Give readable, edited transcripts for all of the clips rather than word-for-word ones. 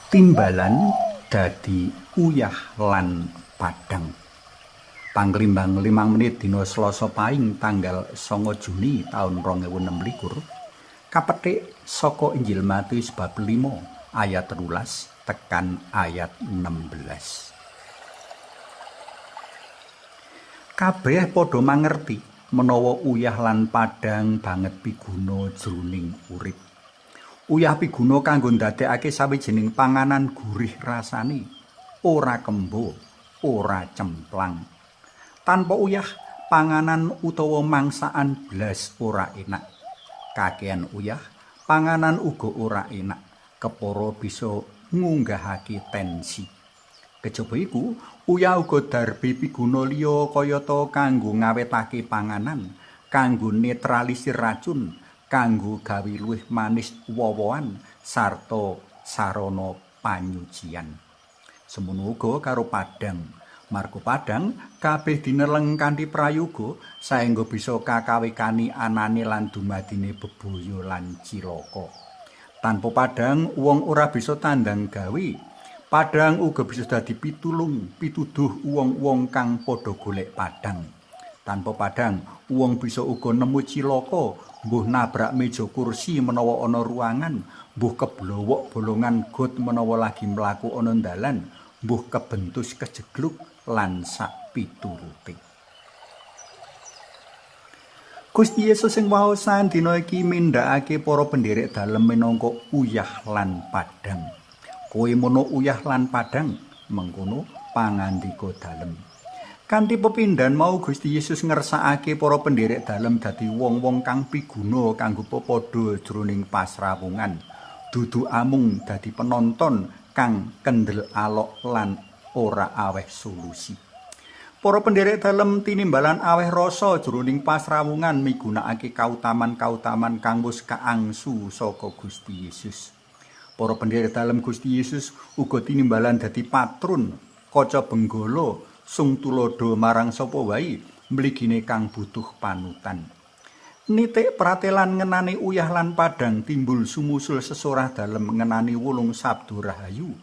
Timbalan dadi uyah lan padhang. Panglimbang 5 menit dina Selasa Paing tanggal 9 Juni taun 2026 kapethik saka Injil Matius bab 5 ayat 13 tekan ayat 16. Kabeh padha mangerti menawa uyah lan padhang banget piguna jroning urip. Uyah piguna kanggo ndadekake sawijining panganan gurih rasane, ora kembo, ora cemplang. Tanpa uyah, panganan utawa mangsaan blas ora enak. Kakehan uyah, panganan uga ora enak, kepara bisa ngunggahake tensi. Kejaba iku, uyah uga darbe piguna liya kayata kanggo ngawetake panganan, kanggo netralisir racun, kanggo gawe luwih manis woh-wohan sarta sarana panyucian. Semono uga karo padhang. Marga padhang kabeh dineleng kanthi prayoga saengga bisa kakawekani anane lan dumadine bebaya lan cilaka. Tanpa padhang wong ora bisa tandang gawe. Padhang uga bisa dadi pitulung, pituduh wong-wong kang padha golek padhang. Tanpa padhang, wong bisa uga nemu cilaka, mbuh nabrak meja kursi menawa ana ruangan, mbuh keblowok bolongan got menawa lagi mlaku ana dalan, mbuh kebentus kejegluk lan sak piturute. Gusti Yesus sing waosan dina iki mindhakake para penderek dalem minangka uyah lan padhang. Kowe mono uyah lan padhang, mengkono pangandika dalem. Kanthi pepindhan mau Gusti Yesus ngersakake para penderek dalem dadi wong-wong kang piguna kanggo pepadha jroning pasrawungan, dudu amung dadi penonton kang kendel alok lan ora aweh solusi. Para penderek dalem tinimbalan aweh rasa jroning pasrawungan migunakake kautaman-kautaman kang wis kaangsu saka Gusti Yesus. Para penderek dalem Gusti Yesus uga tinimbalan dadi patrun, kaca benggala, sung tuladha marang sapa wae mligine kang butuh panutan. Nitik pratelan ngenani uyah lan padhang timbul sumusul sesorah dalem ngenani wulung sabda rahayu.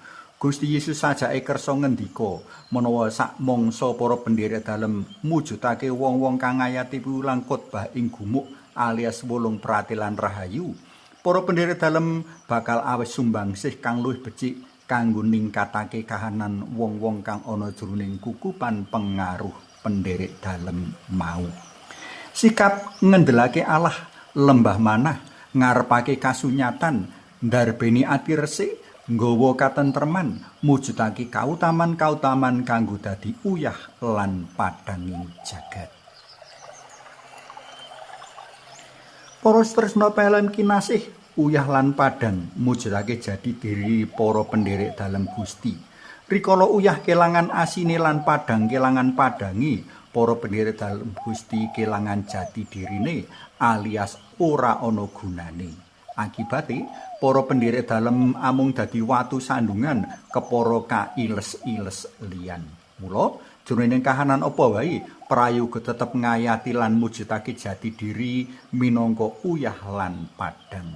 Gusti Yesus sajake kersa ngendika menawa sak mangsa para penderek dalem mujudake wong-wong kang ngayati piwulang khotbah ing gumuk alias wulung pratelan rahayu. Para penderek dalem bakal aweh sumbangsih kang luwih becik kanggo ningkatake kahanan wong-wong kang ana jroning kukupan pengaruh penderek dalem mau. Sikap ngendelake Allah, lembah manah, ngarepake kasunyatan, ndarbeni ati resik, nggawa katentreman, mujudake kautaman-kautaman kanggo dadi uyah lan padhanging jagat. Para tresna pelem kinasih, uyah lan padhang mujudake jati diri para penderek dalem Gusti. Rikala uyah kelangan asine lan padhang kelangan padhange, para penderek dalem Gusti kelangan jati dirine alias ora ana gunane. Akibate, para penderek dalem amung dadi watu sandungan kepara kailes-iles liyan. Mula jroning kahanan apa wae, prayoga tetep ngayati lan mujudake jati diri minangka uyah lan padhang.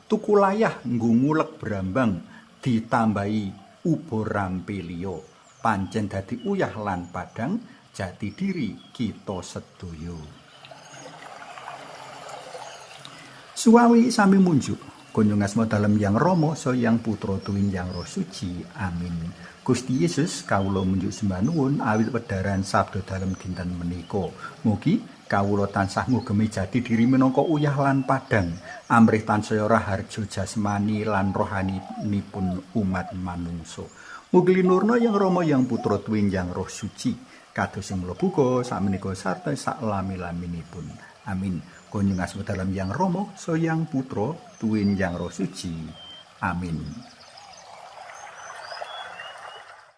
Tuku layah nggo ngulek brambang ditambahi uba rampe liya. Pancen dadi uyah lan padhang jati diri kita sedaya. Suwawi sami munjuk kunjung asma dalem Yang Rama, Sang Putra tuwin Yang Roh Suci. Amin. Gusti Yesus, kawula munjuk sembah nuwun awit wedharan sabda dalem dinten menika. Mugi kawula tansah ngugemi jati diri minangka uyah lan padhang, amrih tansaya raharja jasmani lan rohaninipun umat manungsa. Mugi linurna Yang Rama, Yang Putra tuwin Yang Roh Suci, kados sing mlebu buka sakmenika sarta saklami-laminipun. Amin. Kunjung asma dalem Yang Rama, Sang Putra tuwin Yang Roh Suci. Amin.